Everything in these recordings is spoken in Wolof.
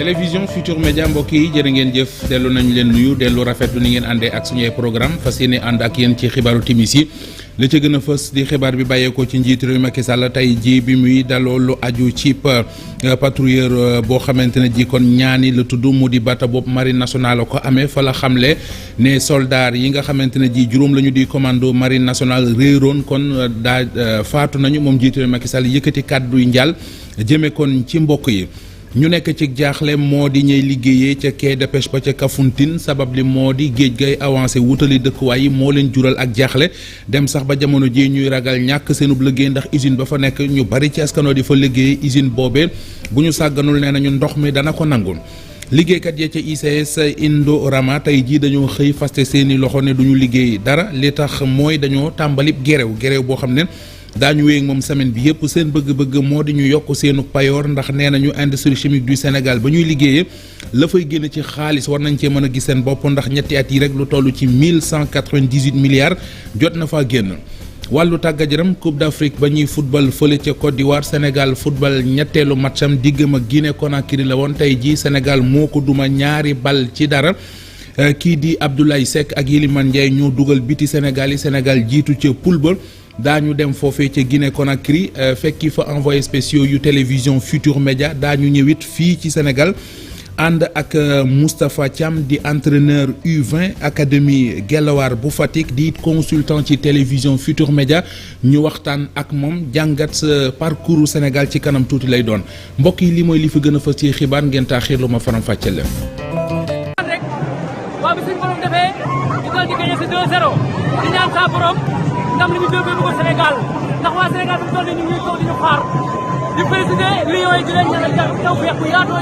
télévision Futur Média mbokk yi jërë ngeen jëf dellu nañ leen nuyu dellu rafetlu ni ngeen àndee ak suñuy programme fas yéene ànd ak yéen ci xibaaru timis yi li ci gën a fës di xibaar bi bàyyeekoo ci njiitu réew Macky Sall tey ji bi muy daloo lu aju ci patrouilleur boo xamante ne ji kon ñaani la tudd mu di bata boobu marine nationale ko amee fa la xamle ne soldat yi nga xamante ne ji juróom la ñu di commando marine nationale réeroon kon daa faatu nañu moom njiitu réew Macky Sall yëkkati kàdduy njaal jëme kon ci mbokk yi. ñu nekk ci jaaxle moo di ñuy liggéeyee ca quai de pêche ba ca Kafountine sabab li moo di géej gay avancé wutali dëkkuwaay yi moo leen jural ak jaaxle dem sax ba jamono ji ñuy ragal ñàkk seenub liggéey ndax usine ba fa nekk ñu bari ci askanoo di fa liggéey usine boobee bu ñu sàgganul nee nañu ndox mi dana ko nangul liggéeykat ya ca ICS Indorama tey jii dañoo xëy faste seeni loxo ne duñu liggéey dara li tax mooy dañoo tàmbalib gerew boo xam ne daañu wéy moom semaine bi yëpp seen bëgg-bëgg moo di ñu yokk seenu payoor ndax nee nañu industrie chimique du Sénégal ba ñuy liggéeyee la fay génn ci xaalis war nañ cee mën a gis seen bopp ndax ñetti at yi rek lu toll ci 1198 milliards jot na faa génn. wàllu tàggat yaram Coupe d'Afrique ba ñuy football fële ca Côte d'Ivoire Sénégal football ñetteelu matcham diggam ak Guinée Conakry la woon tey jii Sénégal moo ko duma ñaari bal ci dara. kii di Abdoulaye Seck ak Ylimane Ndiaye ñoo dugal biti Sénégal yi Sénégal jiitu ca poule ba daañu dem foofee ca Guinée Conakry fekki fa envoyé spéciaux yu télévision Futur Média daañu ñëwit fii ci Sénégal ànd ak Moustapha Thiam di entraîneur U20 académie Guelwaar bu Fatick di consultant ci télévision Futur Média ñu waxtaan ak moom jàngat sa parcours Sénégal ci kanam tuuti lay doon mbokk yi li mooy li fi gën a fës ci xibaar ngeen taaxir lu ma faram fàcce leen. waaw bi suñu borom defee ñu dal di gagné si 2-0 di ñaan saa borom ndam li ñu jógee bu ko Sénégal ndax waa Sénégal bu toll nii ñu ngi toog di ñu xaar di félicité Lions yi di leen ñaanal taw bu yaatu.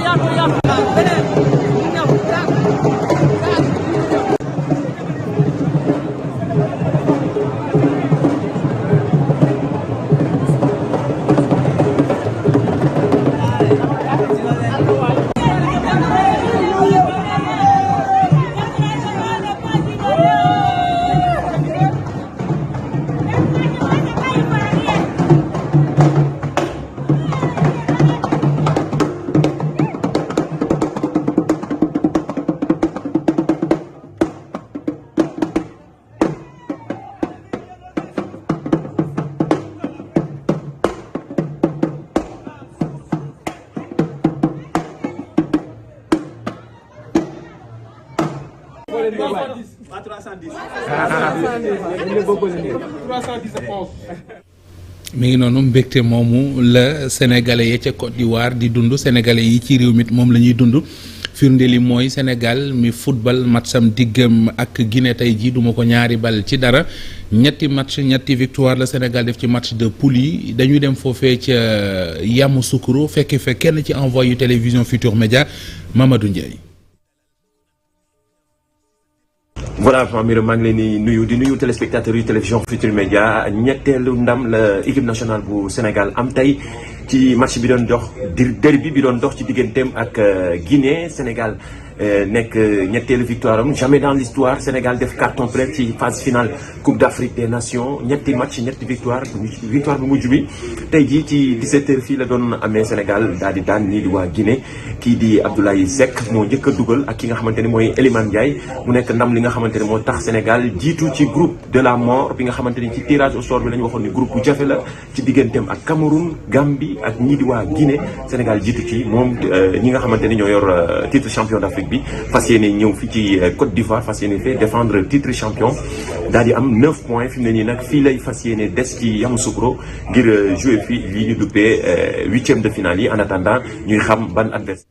mi ngi noonu mbégte moomu la sénégalais ya ca Côte d'Ivoire di dund sénégalais yi ci réew mi moom la ñuy dund firnde li mooy Sénégal mi football matcham diggam ak Guinée tey jii duma ko ñaari bal ci dara ñetti match ñetti victoire la Sénégal def ci match de poule yi dañuy dem foofee ca Yamoussoukro fekke fe kenn ci envoyé yu télévision Futur Média Mamadou Ndiaye. voilà Famira maa ngi leen di nuyu téléspectateurs yu télévision Futur Média ñetteelu ndam la équipe nationale bu Sénégal am tey ci match bi doon dox derby bi doon dox ci digganteem ak Guinée Sénégal nekk ñetteelu victoire am jamais dans l'histoire Sénégal def carton plein ci phase finale Coupe d'Afrique des Nations ñetti match ñetti victoire bu mujj bi tey jii ci 17h fii la doon amee Sénégal daal di daan nii di waa Guinée kii di Abdoulaye Seck moo njëkk a dugal ak ki nga xamante ne mooy Ylimane Ndiaye mu nekk ndam li nga xamante ne moo tax Sénégal jiitu ci groupe de la mort bi nga xamante ni ci tirage au sort bi la ñu waxoon ni groupe bu jafe la ci digganteem ak Cameroun Gambie ak ñii di waa Guinée Sénégal jiitu ci moom ñi nga xamante ni ñoo yor titre champion d'Afrique bi fas yéene ñëw fii ci Côte d'Ivoire fas yéene fee défendre titre champion daal di am 9 points fi mu ne nii nag fii lay fas yéene des ci Yamoussoukro ngir jouer fii lii ñu duppee 8e de finale yi en attendant ñuy xam ban adversaire.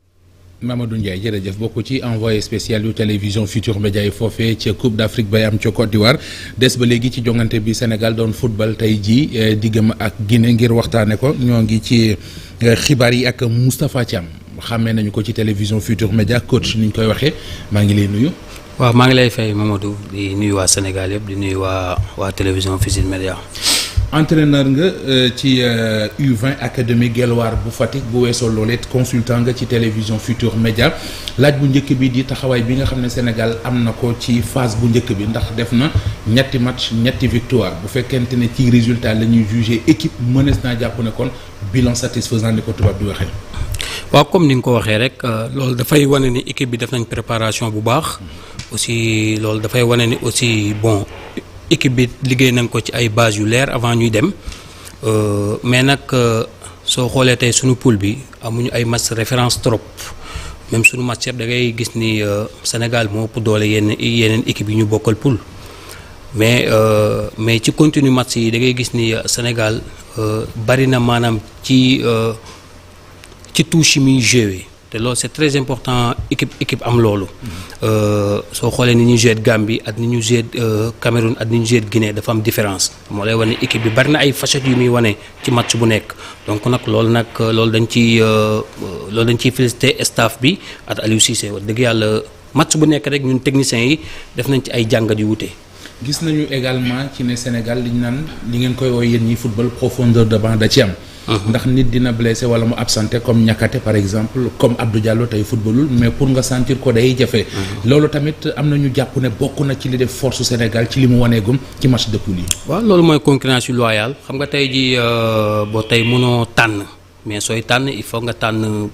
Mamadou Ndiaye jërëjëf bokk ci envoyé spécial yu télévision Futur Média yi foofee ca Coupe d'Afrique bay am ca Côte d'Ivoire des ba léegi ci jongante bi Sénégal doon football tey jii diggam ak Guinée ngir waxtaane ko ñoo ngi ci xibaar yi ak Moustapha Thiam xàmmee nañu ko ci télévision Futur Média coach ni ñu koy waxee maa ngi lay nuyu. waaw maa ngi lay fay Mamadou di nuyu waa Sénégal yëpp di nuyu waa télévision Futur Média. entraîneur nga ci U20 académie Guelwaar bu Fatick bu weesoo loolee consultant nga ci télévision Futur Média laaj bu njëkk bi di taxawaay bi nga xam ne Sénégal am na ko ci phase bu njëkk bi ndax def na ñetti match ñetti victoire bu fekkente ne ci résultat la ñuy juger équipe mënees naa jàpp ne kon bilan satisfaisant ni ko tubaab di waxee. waaw comme ni nga ko waxee rek loolu dafay wane ni équipe bi def nañ préparation bu baax aussi loolu dafay wane ni aussi bon équipe bi liggéey nañ ko ci ay base yu leer avant ñuy dem mais nag soo xoolee tey suñu poule bi amuñu ay match référence trop même suñu match yëpp da ngay gis ni Sénégal moo ëpp doole yeneen équipe yi ñu bokkal poule mais ci continu match yi da ngay gis ni Sénégal bari na maanaam ci touche yi muy joué te loolu c'est très important équipe am loolu soo xoolee ni ñuy joué Gambie ak ni ñu joué Cameroun ak ni ñu joué Guinée dafa am différence moo lay wane équipe bi bari na ay facettes yu muy wane ci match bu nekk donc nag loolu dañ ciy félicité staff bi ak Aliou Cissé wax dëgg yàlla match bu nekk rek ñun techniciens yi def nañ ci ay jàngat yu wute. gis nañu également ci ne Sénégal liñ naan li ngeen koy woowee yéen ñi football profondeur de banc da ci am. ndax nit dina blessé wala mu absenté comme Niakhaté par exemple comme Abdou Diallo tey footballul mais pour nga sentir ko day jafe. loolu tamit am na ñu jàpp ne bokk na ci li def force Sénégal ci li mu waneegum ci match de poule yi. waaw loolu mooy concurrence yu loyale xam nga tey jii boo tey mënoo tànn mais sooy tànn il faut nga tànn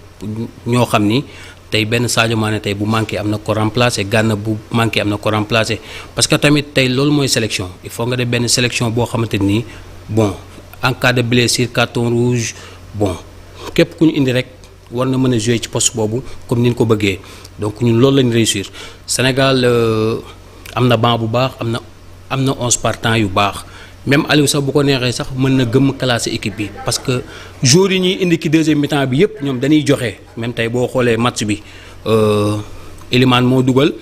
ñoo xam ni. tey benn Sadio Mané tey bu manqué am na ko remplacé Gana bu manqué am na ko remplacé parce que tamit tey loolu mooy sélection il faut nga def benn sélection boo xamante ni bon en cas de blessure carton rouge bon képp ku ñu indi rek war na mën a jouer ci poste boobu comme ni ñu ko bëggee donc ñun loolu lañu réussir Sénégal am na banc bu baax am na 11 partants yu baax même Aliou sax bu ko neexee sax mën na gëm classer équipe bi parce que joueurs yi ñuy indi ci deuxième mi-temps bi yëpp ñoom dañuy joxe même tey boo xoolee match bi Elimane moo dugal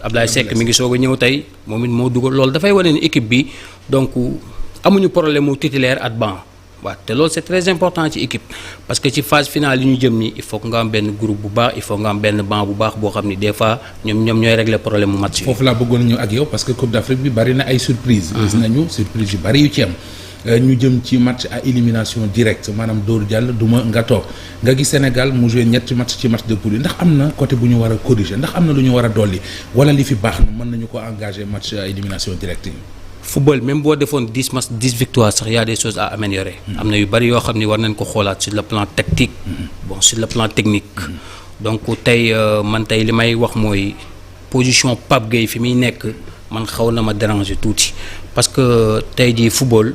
Ablaye Seck mi ngi soog a ñëw tey moom it moo dugal loolu dafay wane ni équipe bi donc amuñu problème mu titulaire at banc waaw te loolu c'est très important ci équipe parce que ci phase finale yi ñu jëm nii il faut que nga am benn groupe bu baax il faut nga am benn banc bu baax boo xam ni des fois ñoom ñooy régler problème mu match yi. foofu laa bëggoon ñëw ak yow parce que Coupe d'Afrique bi bari na ay surprise gis nañu surprise yu bari yu ci am ñu jëm ci match à élimination directe maanaam dóor jàll duma nga toog nga gis Sénégal mu joué ñetti match ci match de poule ndax am na côté bu ñu war a corriger ndax am na lu ñu war a dolli wala li fi baax na mën nañu ko engager match à élimination directe yi. football même boo defoon 10 matchs 10 victoires sax y a des choses à améliorer. am na yu bari yoo xam ni war nañ ko xoolaat sur le plan tactique. bon sur le plan technique. donc tey man tey li may wax mooy position Pape Gueye fi muy nekk man xaw na ma déranger tuuti parce que tey jii football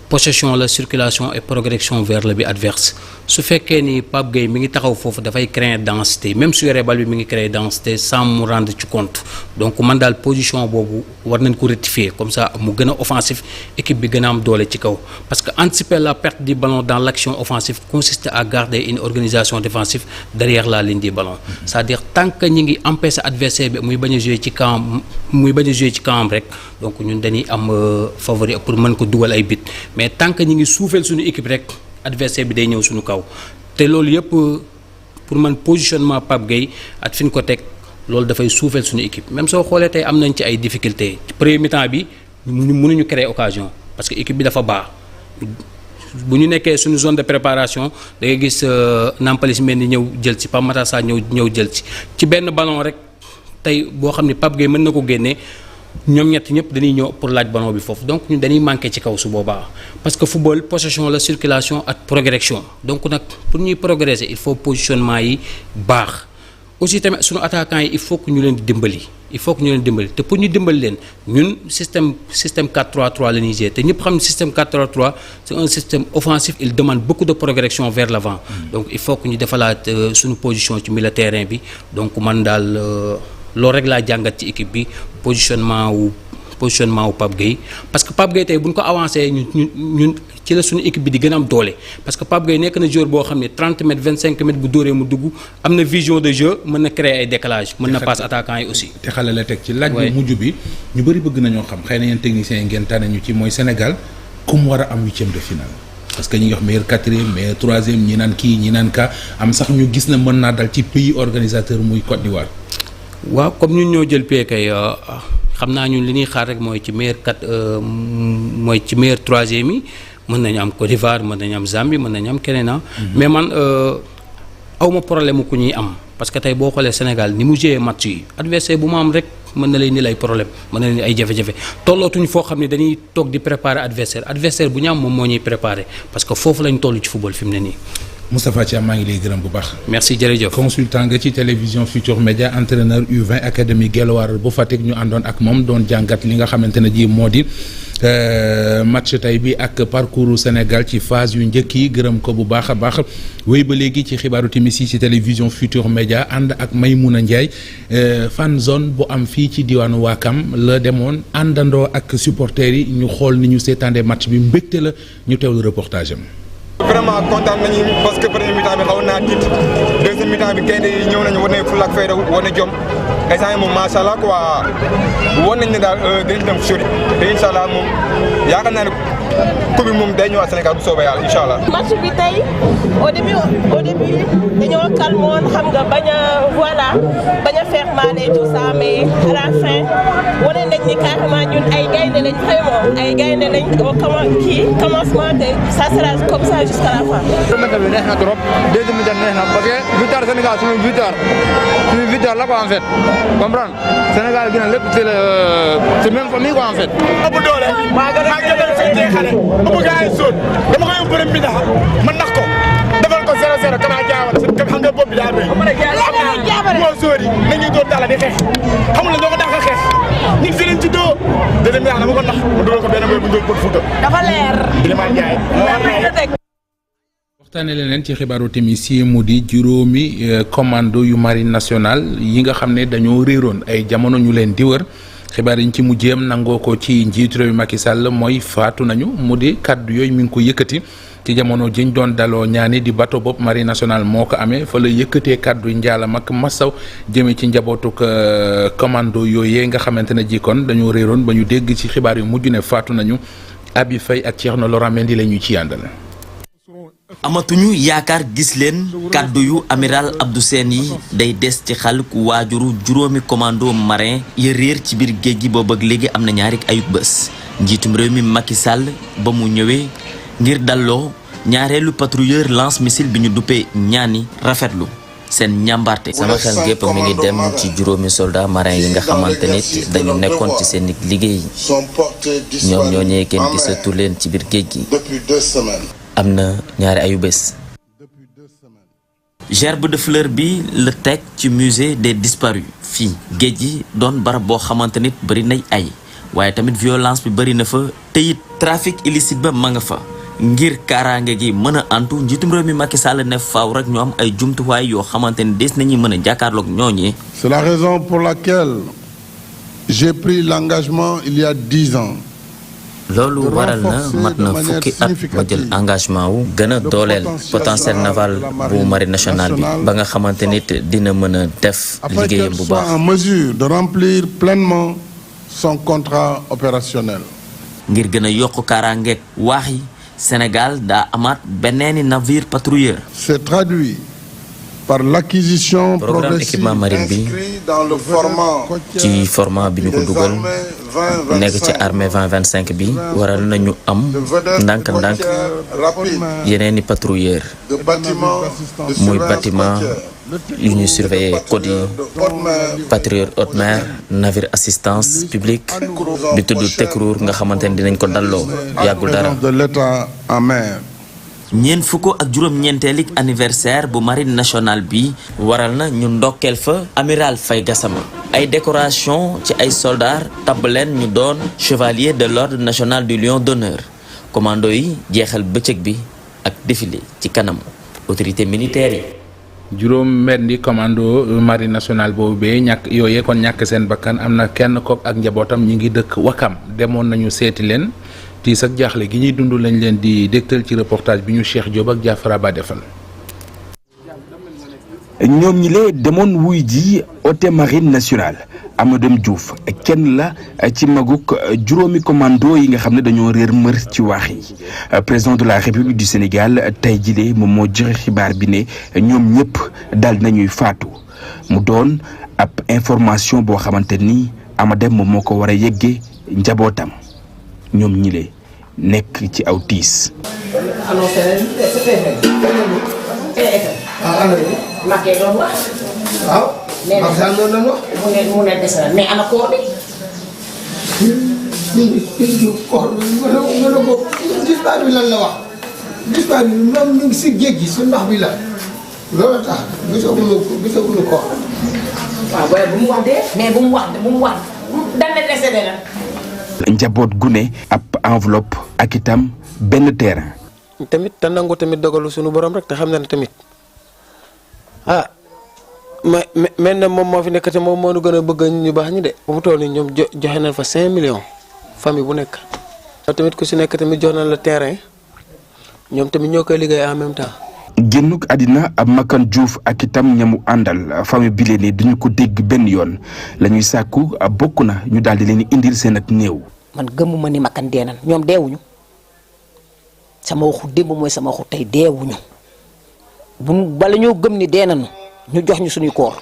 possession la circulation et progression vers le but adverse su fekkee ni Pape Gueye mi ngi taxaw foofu dafay créer densité même su yoree bal bi mi ngi créer densité sans mu rendre ci compte donc man daal position boobu war nañ ko rectifier comme ça mu gën a offensif équipe bi gën a am doole ci kaw parce que anticiper la perte du ballon dans l'action offensive consiste à garder une organisation défensive derrière la ligne du ballon c'est-à-dire tant que ñi ngi empêcher adversaire bi muy bañ a jouer ci camp rek donc ñun dañuy am favori pour mën ko dugal ay but mais tant que ñi ngi suufeel suñu équipe rek adversaire bi day ñëw suñu kaw te loolu yëpp pour man positionnement Pape Gueye at fi ñu ko teg loolu dafay suufeel suñu équipe même soo xoolee tey am nañ ci ay difficultés premier mi-temps bi mënuñu créer occasion parce que équipe bi dafa baax bu ñu nekkee suñu zone de préparation da ngay gis Nampalys Mendy ñëw jël ci Pape Matar Sarr ñëw jël ci benn ballon rek tey boo xam ne Pape Gueye mën na ko génnee ñoom ñëpp dañuy ñëw pour laaj ballon bi foofu donc ñun dañuy manqué ci kaw su boobaa parce que football possession la circulation ak progression donc nag pour ñuy progresser il faut positionnement yi baax aussi tamit suñu attaquants yi il faut que ñu leen dimbali te pour ñu dimbali leen ñun système 4-3-3 la ñuy jouer te ñëpp xam ne système 4-3-3 c'est un système offensif il demande beaucoup de progression vers l'avant donc il faut que ñu defalaat suñu position ci milieu terrain bi donc man daal loolu rek laa jàngat ci équipe bi positionnement wu Pape Gueye parce que Pape Gueye tey bu ñu ko avancé ñun ci la suñu équipe bi di gën a am doole parce que Pape Gueye nekk na joueur boo xam ne 30 mètres 25 mètres bu dóoree mu dugg am na vision de jeu mën na créer ay décalage mën na passe attaquant yi aussi. te xale la teg ci laaj bu mujj bi ñu bëri bëgg nañoo xam xëy na yéen techniciens yi ngeen tànn ñu ci mooy Sénégal comme war a am huitième de finale. parce que ñi ngi wax meilleur quatrième meilleur troisième ñi naan kii ñi naan ka am sax ñu gis na mën naa dal ci pays organisateur muy Côte d'Ivoire. waaw comme ñun ñoo jël pay kay xam naa ñun li ñuy xaar rek mooy ci meilleur troisième yi mën nañu am Côte d'Ivoire mën nañu am Zambie mën nañu am keneen mais man awma problème ku ñuy am parce que tey boo xoolee Sénégal ni mu joué match yi adversaire bu mu am rek mën na lay ni ay problème mën na lay ni ay jafe-jafe tollootuñu foo xam ne dañuy toog di préparer adversaire bu ñu am moom moo ñuy préparer parce que foofu lañ toll ci football fi mu ne nii. Moustapha Thiam maa ngi lay gërëm bu baax. merci jërëjëf. consultant nga ci télévision Futur Média entraîneur U20 académie Guelwaar bu Fatick ñu àndoon ak moom doon jàngat li nga xamante ne ji moo di match tey bi ak parcours Sénégal ci phase yu njëkk yi gërëm ko bu baax a baax wéy ba léegi ci xibaaru timis yi ci télévision Futur Média ànd ak Maymouna Ndiaye fan zone bu am fii ci diwaanu Wakam la demoon àndandoo ak supporters yi ñu xool ni ñu seetaandee match bi mbégte la ñu teewlu reportage am. vraiment kontaan nañu parce que premier mi-temps bi xawoon naa tiit deuxième mi-temps bi gaynde yi ñëw nañu war nañu fulla ak fayda war na jom instant moom macha allah quoi woon nañu ne daal dinañ dem sori te incha allah moom yaakaar naa ne coupe bi moom day ñëwaat Sénégal bu soobee yàlla incha allah. match bi tey au début dañoo calmoon xam nga bañ a faire mal et tout ça mais à la fin wane nañ ni carrément ñun ay gaynde lañ vraiment ay gaynde lañ au commencement te ça sera comme ça jusqu'à la fin. premier bi neex na trop deuxième mi neex na parce que victoire Sénégal suñu victoire la quoi en fait comprendre Sénégal gi na lépp c'est même famille quoi en fait. ëpp doole maa gën a féetee xale ëpp gaa yi sóot dama koy yóbbu premier mi-temps man nax ko defal ko 0-0 kanaa jaawale xam nga bopp bi daa bëri moo sóori nañuy doon dala di xeex xamul la ñoo ko dàq xeex ñun fi leen ci doo deuxième mi-temps dama ko nax mu dugal ko benn boy bu ñu doon pot Fouta dafa leer Iliman Ndiaye waxtaane leneen ci xibaaru timis yi mu di juróomi commando yu marine nationale yi nga xam ne dañoo réeroon ay jamono ñu leen di wër xibaar yi ñu ci mujjeem nangoo ko ci njiitu réew mi Macky Sall mooy faatu nañu mu di kaddu yooyu mi ngi ko yëkkati ci jamono jiñ doon daloo ñaani di bateau bopp marine nationale moo ko amee fa la yëkkatee kaddu njaalam ak masaw jëmee ci njabootuk commando yooyee nga xamante ne ji kon dañoo réeroon ba ñu dégg ci xibaar yu mujj ne faatu nañu Abi Faye ak Thierno Laurent Mendy la ñu ci àndal. amatuñu yaakaar gis leen kàddu yu amiral Abdou Sène yi day des ci xal ku waajuru juróomi commando marin ya réer ci biir géej gi boobu ak léegi am na ñaari ayub bés njiitum réew mi Macky Sall ba mu ñëwee ngir dalloo ñaareelu patrouilleur lance missile bi ñu duppee ñaani rafetlu seen ñàmbarte. sama xel gépp mi ngi dem ci juróomi soldat marin yi nga xamante nit dañu nekkoon ci seen liggéey ñoom ñooñee kenn gisatu leen ci biir géej gi am na ñaari ayu bés. gerbe de fleur bi la teg ci musée des disparus fii géej gi doon barab boo xamante nit bëri nay ay waaye tamit violence bi bëri na fa te it trafic illicite ba ma nga fa ngir kaaraange gi mën a antu njiitum réew mi Macky Sall ne faaw rek ñu am ay jumtuwaay yoo xamante ni des nañuy mën a jàkkaarloog ñooñee. C'est la raison pour laquelle j'ai pris l'engagement il y a 10 ans. loolu waral na mat na fukki at ma jël engagement wu gën a dooleel potentiel naval bu marine nationale bi ba nga xamante nit dina mën a def liggéeyam bu baax en mesure de remplir pleinement son contrat opérationnel. ngir gën a yokk kaaraangeeg waax yi Sénégal daa amaat beneeni navire patrouilleur. C'est traduit par l'acquisition programme équipement marine bi dans le format ci format bi ñu ko dugal nekk ci armée 2025 bi waral nañu am ndànk-ndànk yeneeni patrouilleur muy bâtiment yu ñuy surveiller côte yi patrouilleur haute mer navire assistance publique bi tudd Tekrour nga xamante ne dinañ ko dalloo yàggul dara de l'État en mer. ñeent fukk ak juróom-ñeenteelig anniversaire bu marine nationale bi waral na ñu ndokkeel fa amiral Faye Gassama ay décoration ci ay soldats tabb leen ñu doon chevalier de l'ordre national du lion d'honneur commando yi jeexal bëccëg bi ak défilé ci kanam autorité militaire yi. juróom benni commando marine nationale boobu bee ñàkk yooyee kon ñàkk seen bakkan am na kenn kook ak njabootam ñi ngi dëkk Wakam demoon nañu seeti leen tiis ak jaaxle gi ñuy dund lañ leen di dégtal ci reportage bi ñu Cheikh Diop ak Diafara Ba defal. ñoom ñi lee demoon wuy ji hôte marine nationale Amadou Diouf kenn la ci maguk juróomi commando yi nga xam ne dañoo réer mër ci waax yi président de la République du Sénégal tey jile moom moo joxe xibaar bi ne ñoom ñëpp daal nañuy faatu mu doon ab information boo xamante ni Amadou moom moo ko war a yeggee njabootam ñoom ñi lee nekk ci aw tiis. Maguette doon wax. waaw. Maguette doon wax. mu ne des na mais ana koor bi. koor bi nga ne ko gis bi lan la wax disparu ñoom ñu ngi si géej gi su ndox bi la loolu tax gisaguñu ko. waaw booy bu mu wax de mais bu mu wax dañ leen décédé la. njaboot gu ne ab enveloppe ak itam benn terrain. tamit te nangu tamit dogalu suñu borom rek te xam na ne tamit mel na moom moo fi nekk te moom moo nu gën a bëgg ñu baax ñi de. bu mu toll nii ñoom joxe nañ fa 5 millions famille bu nekk. tamit ku si nekk tamit jox nañ la terrain ñoom tamit ñoo koy liggéey en même temps. génnuk àddina ab Makan Diouf ak itam ñamu àndal famille bi leen ni duñu ko dégg benn yoon la ñuy sàkku bokk na ñu daal di leen indil seen ak néew. man gëmuma ni Makan dee nañ ñoom deewuñu sama waxu démb mooy sama waxu tey deewuñu bala ñoo gëm ni dee nañu ñu jox ñu suñuy koor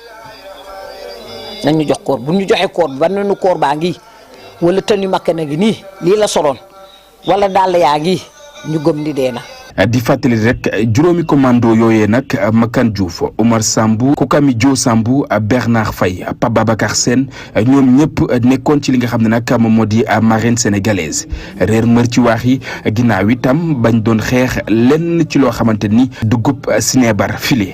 nañ ñu jox koor bu ñu joxee koor ba nañu koor baa ngi wala tën yu Makan a ngi nii lii la soloon wala dàll yaa ngi ñu gëm ni dee na. di fàttali rek juróomi commando yooyee nag Makan Diouf Omar Sambou Kokami Dio Sambou Bernard Faye Pape Babacar Sène ñoom ñëpp nekkoon ci li nga xam ne nag moom moo di marine sénégalaise réer mër ci waax yi ginnaaw itam bañ doon xeex lenn ci loo xamante ni dugub sinébar file.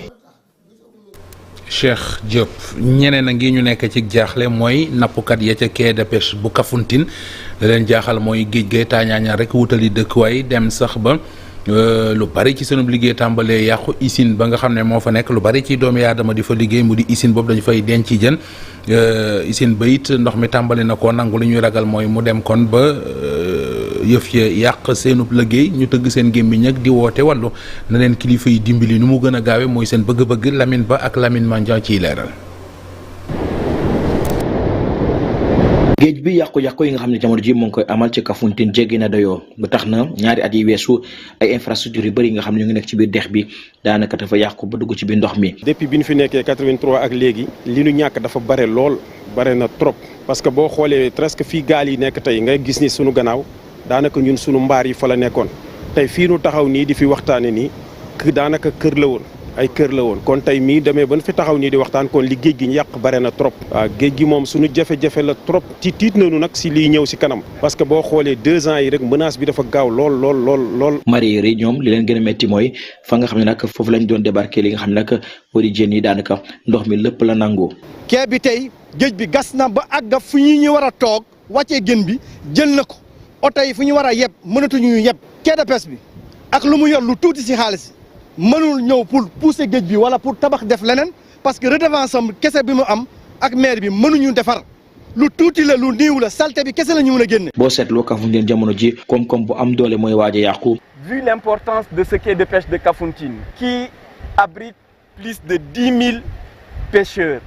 Cheikh Diop ñeneen a ngi ñu nekk ci jaaxle mooy nappkat ya ca quai de pêche bu Kafountine da leen jaaxal mooy géej gay taañaaña rek wutali dëkkuwaay dem sax ba lu bari ci sunu liggéey tàmbalee yàqu usine ba nga xam ne moo fa nekk lu bari ci doomi aadama di fa liggéey mu di usine boobu dañu fay denc jën usine ba it ndox mi tàmbali na ko nangu li ñuy ragal mooy mu dem kon ba yëf ya yàq seenub liggéey ñu tëgg seen gémmiñ ak di woote wàllu na leen kilifa yi dimbali nu mu gën a gaawe mooy seen bëgg-bëgg Lamine Ba ak Lamine Mandian ciy leeral. géej bi yàqu-yàqu yi nga xam ne jamono ji mu ngi koy amal ci Kafountine jéggi na doyoo ba tax na ñaari at yi weesu ay infrastructure yu bëri yi nga xam ne ñu ngi nekk ci biir dex bi daanaka dafa yàqu ba dugg ci biir ndox mi. depuis bi ñu fi nekkee 83 ak léegi li ñu ñàkk dafa bare lool bare na trop parce que boo xoolee presque fii gaal yi nekk tey nga gis ni sunu gannaaw daanaka ñun sunu mbaar yi fa la nekkoon tey fii nu taxaw nii di fi waxtaane nii daanaka kër la woon ay kër la woon kon tey mii demee ba fi taxaw nii di waxtaan kon li géej gi yàq bare na trop. waaw géej gi moom suñu jafe-jafe la trop ci tiit nañu nag si liy ñëw si kanam parce que boo xoolee 2 ans yi rek menace bi dafa gaaw lool. mareyeurs yi ñoom li leen gën a métti mooy fa nga xam ne nag foofu lañ doon débarquer li nga xam ne nag moo di jën yi daanaka ndox mi lépp la nangoo. quai bi tey géej bi gas na ba àgg fu ñu war a toog wàccee jën bi jël na ko oto yi fu ñu war a yeb mënatuñu yeb. quai de pêche bi ak lu mu yor lu tuuti si xaalis mënul ñëw pour pousser géej bi wala pour tabax def leneen parce que redevance am kese bi mu am ak maire bi mënuñu defar lu tuuti la lu niiw la salte bi kese la ñu mën a génne. boo seetloo Kafountine jamono ji koom-koom bu am doole mooy waaj a yàqu. Vu l'importance de ce quai de pêche de Kafountine qui abrite plus de 10 000 pêcheurs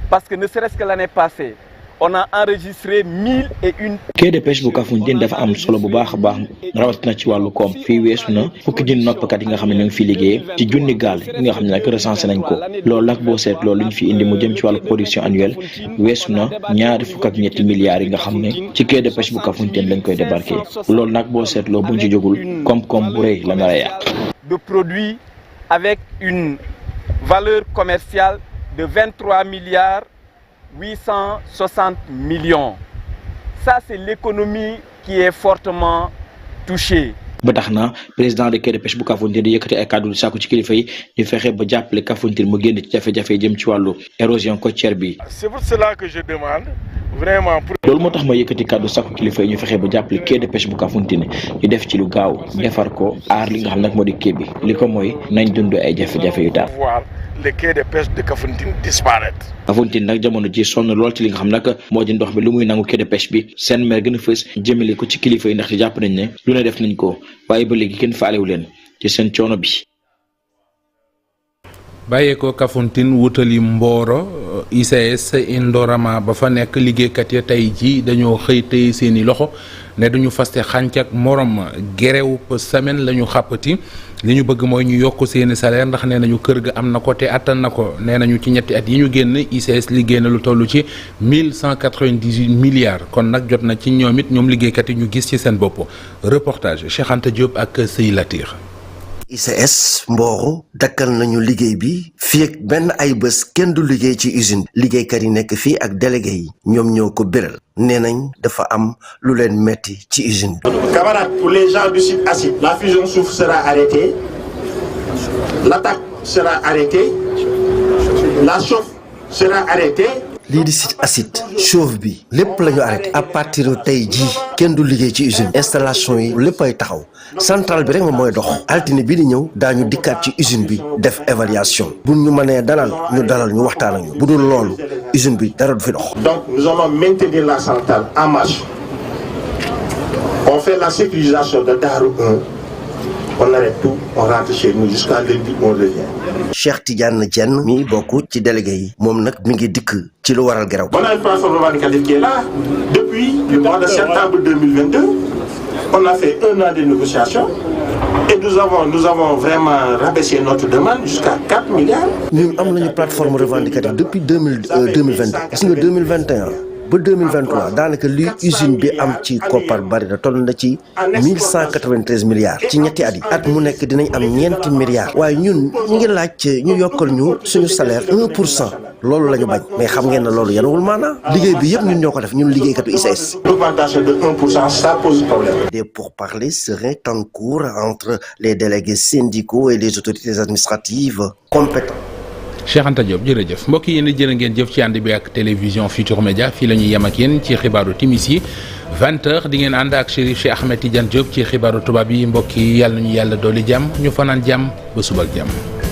parce que ne serait-ce que l'année passée on a enregistré 1001. quai de pêche bu Kafountine dafa am solo bu baax a baax rawatina ci wàllu koom fii weesu na fukki junni nappkat yi nga xam ne ñu ngi fi liggéey ci junni gaal yi nga xam ne nag recensé nañ ko loolu nag boo seet loolu li ñu fi indi mu jëm ci wàllu production annuelle weesu na $23 milliards yi nga xam ne ci quai de pêche bu Kafountine lañ koy débarqué loolu nag boo seetloo buñ ci jógul koom-koom bu rëy la nar a yàq. de produits avec une valeur commerciale de 23 milliards 860 millions. Ça, c'est l'économie qui est fortement touchée. ba tax na président de quai de pêche bu Kafountine di yëkkati ay kàddu di sàkku ci kilifa yi ñu fexe ba jàppale Kafountine mu génn ci jafe-jafe jëm ci wàllu érosion côtière bi. C'est pour cela que je demande vraiment. loolu moo tax ma yëkkati kàddu sàkku kilifa yi ñu fexe ba jàppale quai de pêche bu Kafountine ñu def ci lu gaaw defar ko aar li nga xam nag moo di quai bi li ko mooy nañ dund ay jafe-jafe yu taal. Le quai de pêche de Kafountine disparaître. Kafountine nag jamono ji sonn lool ci li nga xam nag moo di ndox mi lu muy nangu quai de pêche bi seen mer gën a fës jëmale ko ci kilifa yi ndaxte jàpp nañ ne lu ne def nañ ko waaye ba léegi kenn faalewu leen ci seen coono bi. bàyyeekoo Kafountine wutali Mboro ICS Indorama ba fa nekk liggéeykat ya tey ji dañoo xëy tey seeni loxo ne duñu faste xànc ak morom gerew semaine la ñu xàppati li ñu bëgg mooy ñu yokk seeni salaire ndax nee nañu kër ga am na ko te attan na ko nee nañu ci ñetti at yi ñu génn ICS liggéey na lu toll ci 1198 milliards kon nag jot na ci ñoom it ñoom liggéeykat yi ñu gis ci seen bopp reportage Cheikh Anta Diop ak Sey Latir. ICS Mboro dakkal nañu liggéey bi fii ak benn ay bés kenn du liggéey ci usine liggéeykat yi nekk fii ak délégué yi ñoom ñoo ko béral nee nañ dafa am lu leen metti ci usine bi. Camarades, pour les gens du site acide, la fusion soufre sera arrêtée, l'attaque sera arrêtée, la chauffe sera arrêtée. lii di site acide chauffe bi lépp la ñu arrêté à partir de tey jii kenn du liggéey ci usine installation yi lépp ay taxaw centrale bi rek moom mooy dox altine bi di ñëw daañu dikkaat ci usine bi def évaluation bu ñu mënee dalal ñu waxtaan ak ñu bu dul loolu usine bi dara du fi dox. Donc nous allons maintenir la centrale en marche. On fait la sécurisation de Darou 1. On arrête tout, on rentre chez nous jusqu'à lundi, on revient. Cheikh Tidiane Diène mi bokk ci délégué yi moom nag mi ngi dikk ci lu waral geraw. On a une plateforme revendicative qui est là depuis le mois de septembre 2022. On a fait 1 an de négociations et nous avons vraiment rabaissé notre demande jusqu'à 4 milliards. ñun am nañu plateforme revendicative depuis 2022 gis nga 2021 ba 2023 daanaka li usine bi am ci koppar bari na toll na ci 1193 milliards ci ñetti at yi at mu nekk dinañ am ñeenti milliards waaye ñun ñu ngi laaj ñu yokkal ñu suñu salaire 1% loolu la ñu bañ mais xam ngeen ne loolu yanuwul maanaam liggéey bi yëpp ñun ñoo ko def ñun liggéeykatu ICS. L'augmentation de 1%, ça pose problème. Des pourparlers seraient en cours entre les délégués syndicaux et les autorités administratives compétentes. Cheikh Anta Diop jërëjëf mbokk yi yéen jërë ngeen jëf ci ànd bi ak télévision Futur Média fii la ñuy yem ak yéen ci xibaaru timis yi 20h di ngeen ànd ak Chérif Cheikh Ahmed Tidiane Diop ci xibaaru tubaab yi mbokk yi yàlla nañu yàlla dooli jàmm ñu fanaan jàmm ba suba ak jàmm.